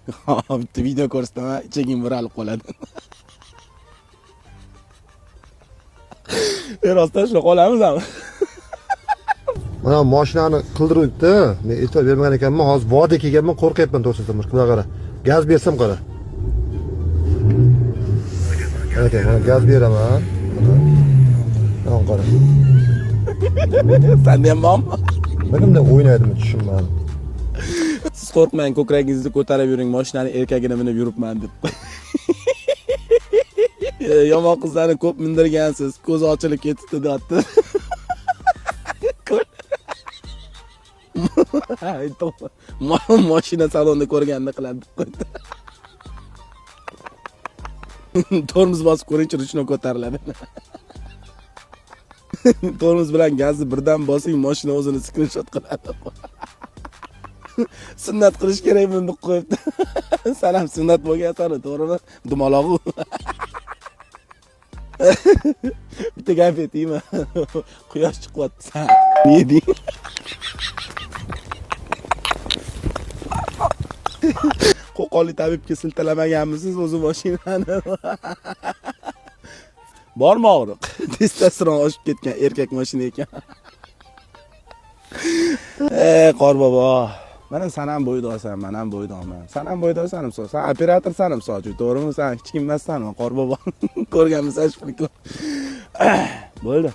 Bitta video ko'rsataman, ichaging buralib qoladi. Rostdan shunaqa olamizmi? Mana mashinani qildiribdi. Men e'tibor bermagan ekanman. Hozir vodiy kelganman, qo'rqyapman to'g'risini aytsam. Bunga qara. Gaz bersam qara. Aka, mana gaz beraman. Mana qara. Sanda ham bormi? Nima bunday o'ynaydimi tushunmadim. Siz qo'rqmang, ko'kragingizni ko'tarib yuring, mashinani erkagini minib yuribman deb. Yomon qizlarni ko'p mindirgansiz, ko'zi ochilib ketibdi deyapti. Mashina salonda ko'rganini qiladi deb qo'ydi. Tormoz bosib ko'ringchi, ruchno ko'tariladi. Tormoz bilan gazni birdan bosing, mashina o'zini skrinshot qiladi. Sunnat qilish kerak buni deb qo'yibdi. San ham sunnat bo'lgansan, to'g'rimi? Dumaloq u. Bitta gap aytaymi? Quyosh chiqyapti, san yeding. Qo'qonlik tabibga siltalamaganmisiz o'zi mashinani? Bormi og'riq? Testosteron oshib ketgan erkak mashina ekan. Ey Qorbobo. Mana san ham bo'ydoqsan, man ham bo'ydoqman. San ham bo'ydoqsan, misol. San operatorsan, misol uchun, to'g'rimi? San hech kim emassan, Qorbobo. Ko'rganmisan shu pulni? Bo'ldi.